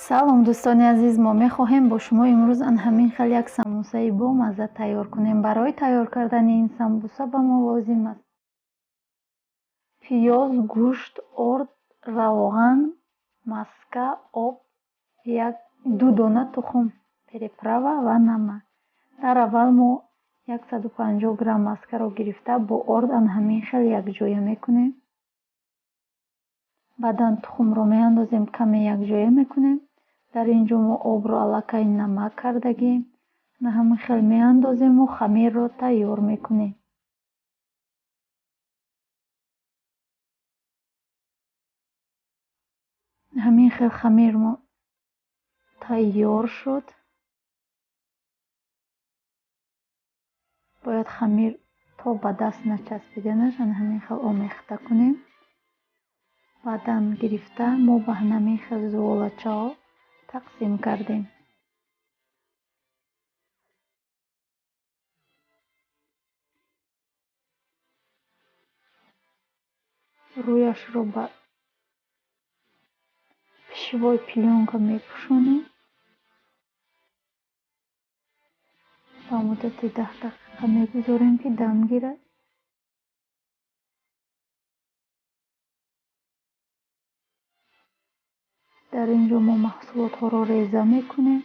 Салом, дӯстони азиз! Мо мехоҳем бо шумо имрӯз ан ҳамин хел як самбусаи бомазза тайёр кунем. Барои тайёр кардани ин самбуса ба мо лозим аст пиёз, гӯшт, орд, равған, маска, об, як ду дона тухм, приправа ва намак. Дар аввал мо 150 грамм маскаро гирифта, бо орд ан ҳамин хел якҷоя мекунем. Баъдан тухмро меандозем, каме якҷоя мекунем. Дар ин ҷо мо обро аллакай намак кардагием. На ҳамин хел меандозему хамирро тайёр мекунем. Ҳамин хел хамир мо тайёр шуд. Бояд хамир то ба даст начаспиданаш ана ҳамин хел омехта кунем. Баъдан гирифта, мо ба ҳамин хел зуволачаҳо тақсим кардем. Рӯяшро ба пищевой плёнка мепӯшонем. Ба муддати 10 дақиқа мегузорем, ки дам гирад. Дар ин ҷо мо маҳсулотҳоро реза мекунем.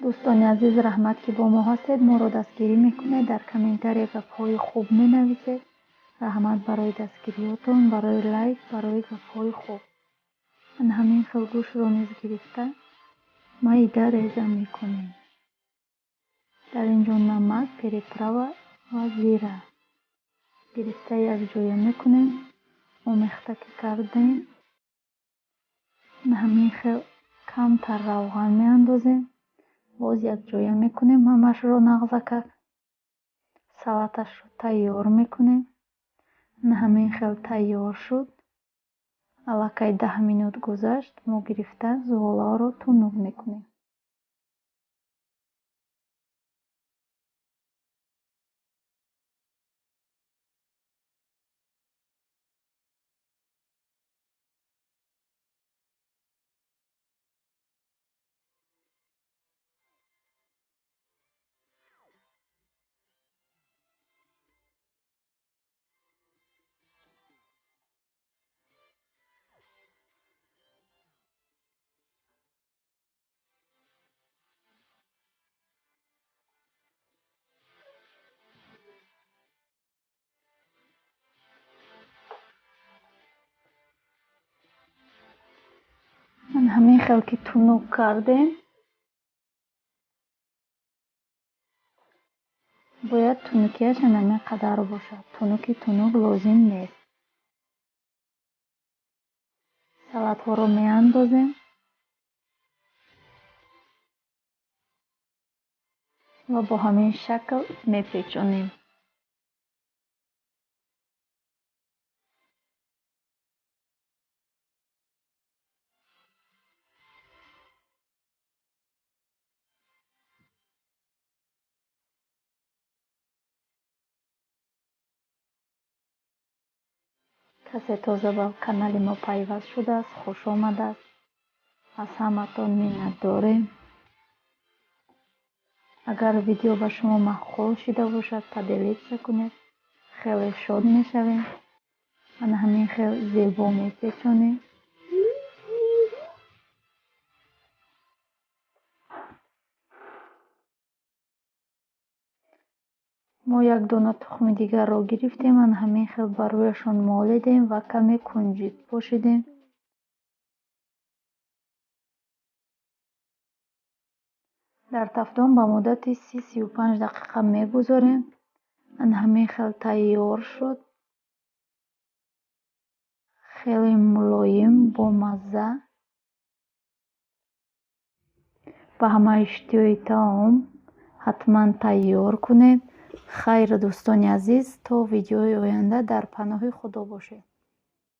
Дӯстони азиз, раҳмат, ки бо мо ҳастед, моро дастгирӣ мекунед, дар комментария гапҳои хуб менависед. Раҳмат барои дастгириётон, барои лайк, барои гапҳои хуб. Ана ҳамин хел гӯштро низ гирифта, майда реза мекунем. Дар ин ҷо намак, приправа ва зира гирифта, якҷоя мекунем. Омехта ки кардем, ҳамин хел камтар равған меандозем, боз якҷоя мекунем ҳамашро нағзакак. Салаташро тайёр мекунем. Ҳамин хел тайёр шуд. Аллакай 10 минут гузашт, мо гирифта зуволаҳоро тунук мекунем. Ҳамин хел ки тунук кардем, бояд тунукияш ҳамин қадар бошад. Тунуки тунук лозим нест. Салатҳоро меандозем ва бо ҳамин шакл мепечонем. Касе тоза ба канали мо пайваст шудааст, хуш омадааст. Аз ҳаматон миннатдорем. Агар видео ба шумо маъқул шида бошад, поделиться кунед, хеле шод мешавем. Ана ҳамин хел зебо мепечонем. Мо як дона тухми дигарро гирифтем, ана ҳамин хел ба рӯяшон молидем ва каме кунҷит пошидем. Дар тафдон ба муддати 30-35 дақиқа мегузорем. Ана ҳамин хел тайёр шуд. Хеле мулоим, бомазза. Ба ҳама иштиҳои таом, ҳатман тайёр кунед. Хайр, дӯстони азиз, то видеои оянда дар паноҳи Худо бошед.